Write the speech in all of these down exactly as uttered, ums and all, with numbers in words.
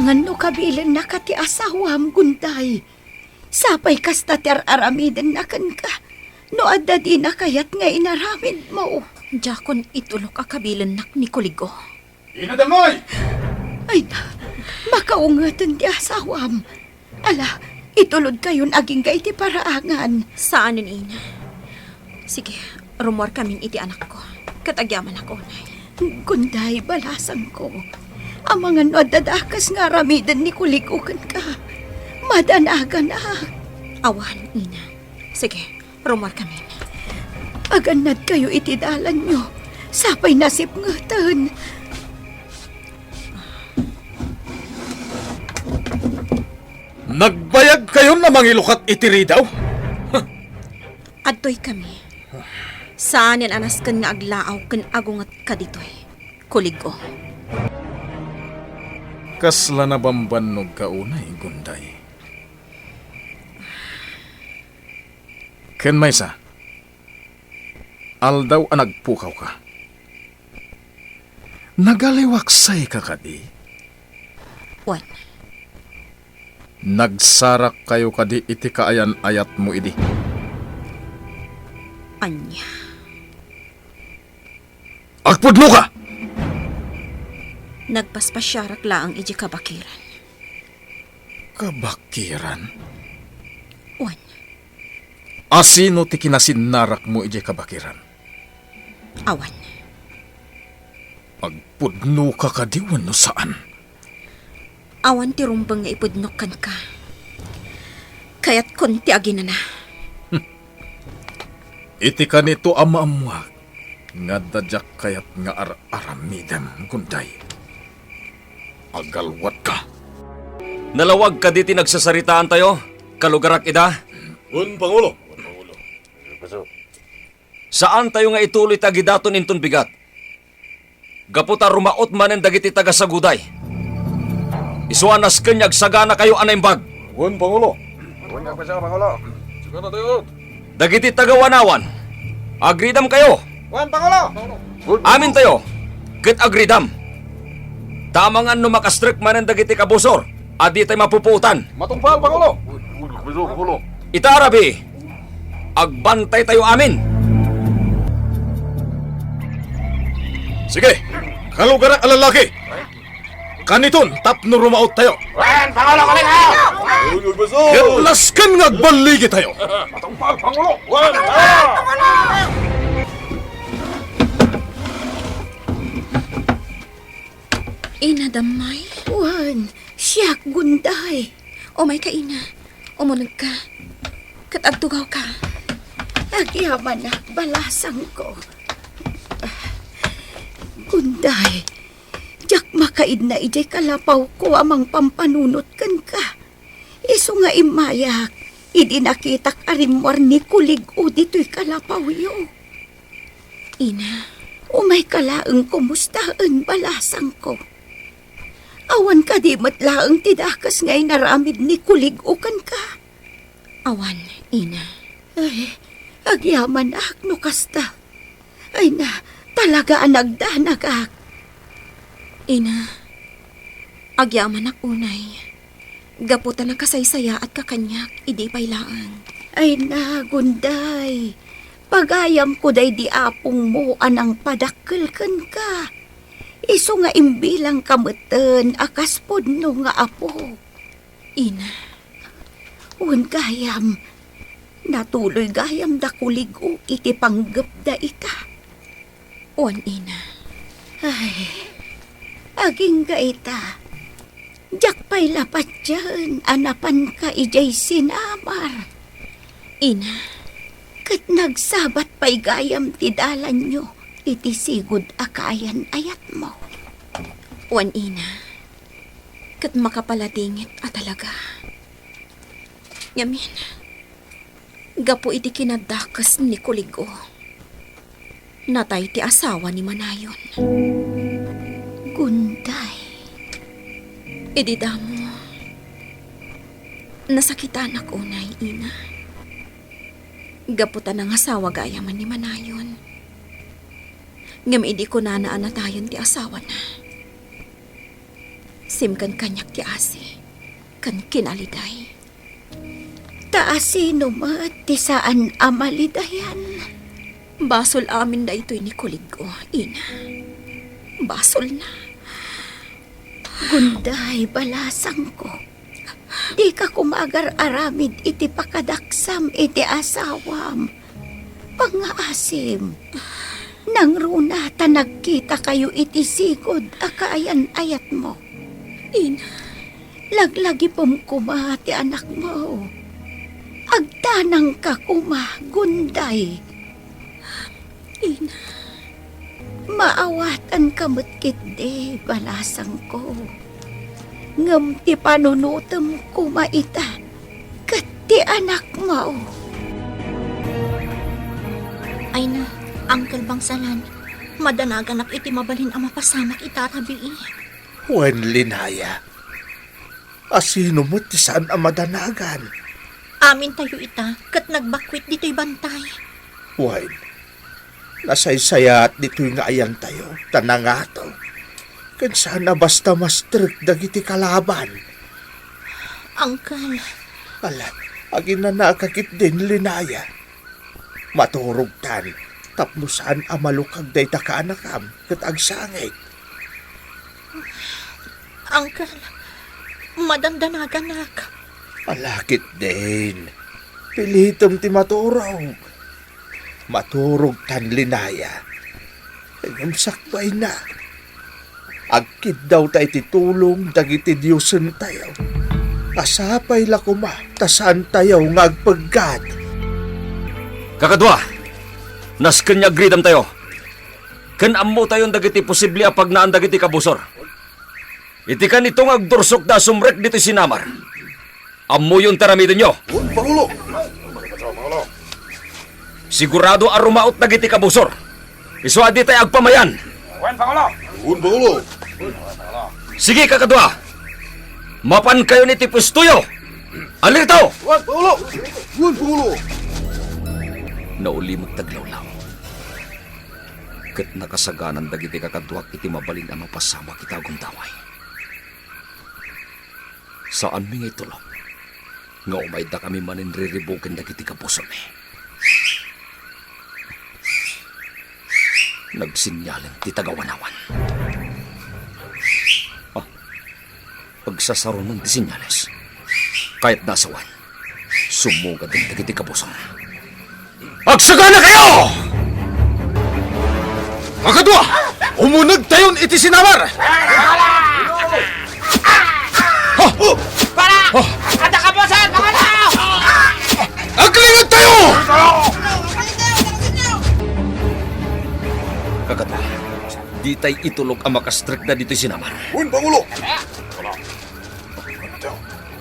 Ngano kabilinnaka ti asawam, Gunday? Sapay kasta ti ar-aramidenna kenka no adda dina kayat nga inaramidmo. Diakon itulok a kabilennak ni Kuligo. Ina Damay! Ay, makaungeten ti asawam. Ala, itulodkayon agingga iti paraangan. Saanen, ina. Sige, rummuarkamin iti anakko. Ket agyamanak unay. Gunday, balasangko. Amangan no adda dakes nga aramiden ni Kuligo kenka. Madanaganak. Awan, ina. Sige, rummuarkamin. Agannadkayo iti dalanyo. Sapay nasipngeten. Nagbayagkayon a mangilukat iti ridaw? Adtoykami. Saanen a nasken nga aglaaw ken agungetka ditoy, Kuligo. Kasla nabambannogka unay, Gunday. Ken maysa, aldaw a nagpukawka, nagaliwaksayka kadi? Wen. Nagsarakkayo kadi iti kaayan-ayatmo idi? Ania? Agpudnoka! Nagpaspasiarak laeng idiay kabakiran. Kabakiran? Wen. Asino ti kinasinnarakmo idiay kabakiran? Awan. Agpudnoka kadi wenno saan? Awan ti rumbeng nga ipudnok kenka. Kayatkon ti aginana. Iti kanito a maammuak nga adda diak kayat nga ar-aramidem, Gunday. Agalwadka. Nalawag kadi ti nagsasaritaantayo, kalugarak ida? Wen, Pangulo. Saantayo nga ituloy ti agidaton inton bigat. Gapu ta rumaot manen dagiti taga-Saguday. Isu a nasken nga agsaganakayo a naimbag. Wen, Pangulo. Wen, Pangulo. Dagiti taga-Wanawan, agridamkayo. Wen, Pangulo. Amintayo, ket agridam. Ta amangan no makastrek manen dagiti kabusor a ditay mapupuotan. Matungpal, Pangulo. Ita a rabii, agbantaytayo amin. Sige, kalugarak a lallaki. Kaniton tapno rumaottayo. Wen, Pangulo, kami na! Ket nasken nga agballigitayo. Matungpal, Pangulo! Wen, Pangulo! Ina, Damay. Wen, siak, Gunday. Umayka, ina. Umunegka. Ket agtugawka. Agyamanak, balasangko. Gunday, diak makaidna idiay kalapawko a mangpampanunot kenka. Isu nga immayak idi nakitak a rimmuar ni Kulig-o ditoy kalapawyo. Ina. Umayka laeng kumustaen, balasangko. Awan kadi met laeng ti dakes nga inaramid ni Kulig-o kenka? Awan, ina. Ay, agyamanak no kasta. Ay na, talaga a nagdanagak. Ina, agyamanak unay. Gapu ta nakasaysayaatka kaniak idi pay laeng. Ay na, Gunday. Pagayamko daydi apongmo a nangpadakkel kenka. Isu nga imbilangka metten a kas pudno nga apo. Ina. Wen gayam, natuloy gayam da Kulig-o iti panggepda ita. Wen, ina. Ay, agingga ita. Diak pay la patien a napanka idiay sinamar. Ina. Ket nagsabat pay gayam ti dalanyo iti sigud a kaayan-ayatmo. Wen, ina. Ket makapaladingit a talaga. Ngamin, gapu iti kinadakes ni Kulig-o, natay ti asawa ni Manayon. Gunday. Idi damo, nasakitanak unay, ina. Gapu ta nangasawa gayamen ni Manayon. Ngem idi kunana a natayen ti asawana, Simken kaniak ti asi ken kinaliday. Ta asino met ti saan a malidayan? Basol amin daytoy ni kuligko, Ina. Basolna. Gunday, balasangko. Dika koma agar-aramid iti pakadaksam iti asawam. Pangngaasim. Nangruna ta nagkitakayo iti sigud a kaayan-ayatmo. Ina. Laglagipem koma ti anakmo. Agdanangka koma, Gunday. Ina. Maawatanka met ketdi, balasangko. Ngem ti panunotem koma ita ket ti anakmo. Ay na, Uncle Bangsalan, madanaganak iti mabalin a mapasamak ita a rabii. Wen, Linaya. Asino met ti saan a madanagan? Amintayo ita ket nagbakwit ditoy bantay. Wen, nasaysayaat ditoy nga ayantayo, ta nangato. Ken saan a basta mastrek dagiti kalaban. Uncle. Ala, aginanaka ketdin, Linaya. Maturogtan tapno saan a malukag dayta kaanakam ket agsangit. Uncle, madandanaganak. Ala ketdin, pilitem ti maturog. Maturogtan, Linaya. Ngem sakbayna, agkiddawta iti tulong dagiti diosentayo. A sapay la koma ta saantayo nga agpeggad. Kakadua, nasken nga agridamtayo, ken ammotayon dagiti posible a pagnaan dagiti kabusor. Iti kanito nga agdursokda a sumrek ditoy sinamar, ammoyon ti aramidenyo. Wen, Pangulo. Sigurado a rumaot dagiti kabusor. Isu a ditay agpamayan. Wen, Pangulo. Wen, Pangulo. Sige, kakadua. Mapankayon iti puestoyo. Alirto! Wen, Pangulo. Wen, Pangulo. Naulimek ti aglawlaw. Ket nakasaganan dagiti kakaduak iti mabalin a mapasamak ita a gundaway. Saanmi nga itulok nga umaydakami manen riribuken dagiti kabusormi. Nagsinyalen ti tagawanawan. Ah, agsasarunon ti sinyales. Kayatna a sawen. Sumungad dagiti kabusor. Agsaganakayo! Kakadua, umunegtayon iti sinamar! Ha? Para! Ha? Adda kabusor! Pakala! Aglingedtayo! Kakadua, ditay itulok a makastrekda ditoy sinamar. Wen, Pangulo!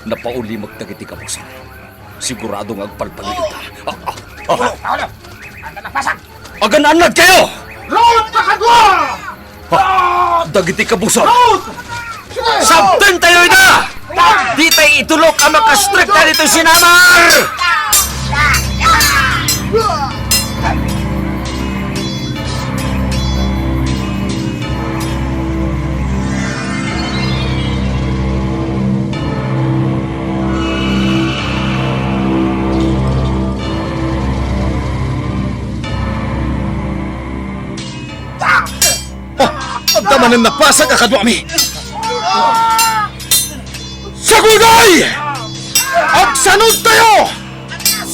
Napaulimek dagiti kabusor. Sigurado nga agpalpalagipda. Ah, ah, ah. Paolo! Anda napasag? Agan-annadkayo! Ruot, kakadua! Ah, dagiti kabusor. Ruot! Sige! Sabtentayo ida! Ditay itulok a makastrekda ditoy sinamar! Ah, adda manen napasag a kaduami. Sagulgay! Agsanudtayo!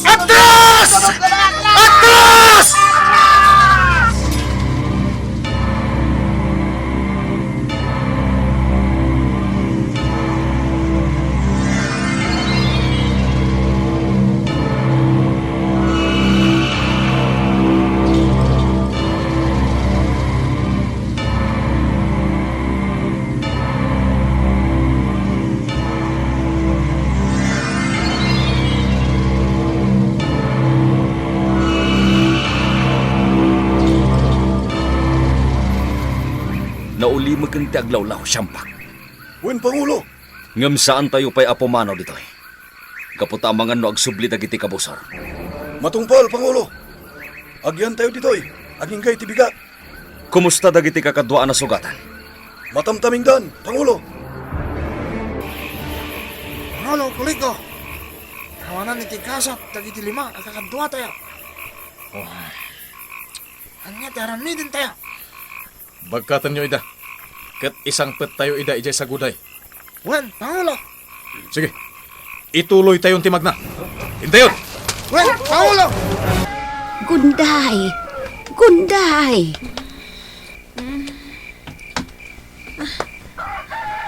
Atras! Atras! Naulimeken ti aglawlaw, siampak. Wen, Pangulo. Ngem saantayo pay a pumanaw ditoy, gapu ta amangan no agsubli dagiti kabusor. Matungpal, Pangulo. Agyantayo ditoy, agingga iti bigat. Kumusta dagiti kakadua a nasugatan? Matamtamingdan, Pangulo. Kuligko, awanan iti gasat dagiti lima a kakaduatayo. Oh. Ania ti aramidentayo? Bagkatenyo ida, ket isangpettayo ida idiay saguday. Wen, Pangulo! Sige, ituloytayon ti magna. Intayon! Wen, Pangulo! Gunday! Gunday!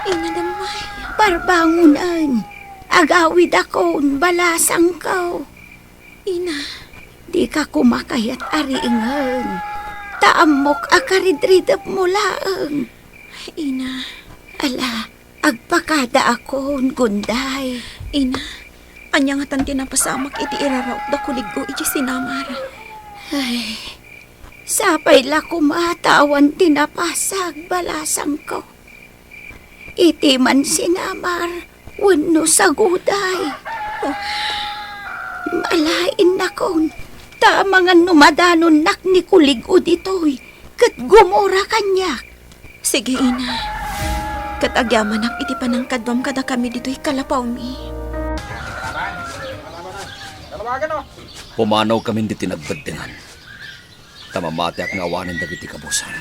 Ina, Damay. Parbangonen. Agawidakon, balasangko. Ina. Dika koma kayat a riingen. Ta ammok a karidridepmo laeng. Ina. Ala, agpakadaakon, Gunday. Ina, ania ngatan ti napasamak iti iraraok da Kuligko iti sinamar? Ay, sapay la koma ta awan ti napasag, balasangko. Iti man sinamar wenno saguday. Malaennakon, ta amangan no madanonnak ni Kuligko ditoy, ket gumura kaniak. Sige, ina. Ket agyamanak iti panangkaduam kadakami ditoy kalapawmi. Pumanawkamin ditoy nagbeddengan. Ta mamatiak nga awanen dagiti kabusor.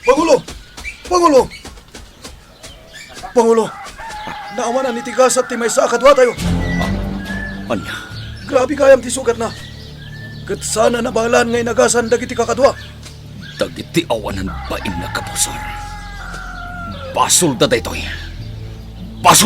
Pangulo! Pangulo! Pangulo! Naawanan iti gasat ti maysa a kaduatayo. Ah, ania? Grabe gayam ti sugatna. Ket saan a nabalaan nga inagasan dagiti kakadua. Dagiti awanan bain nga kabusor. Basolda daytoy. Basol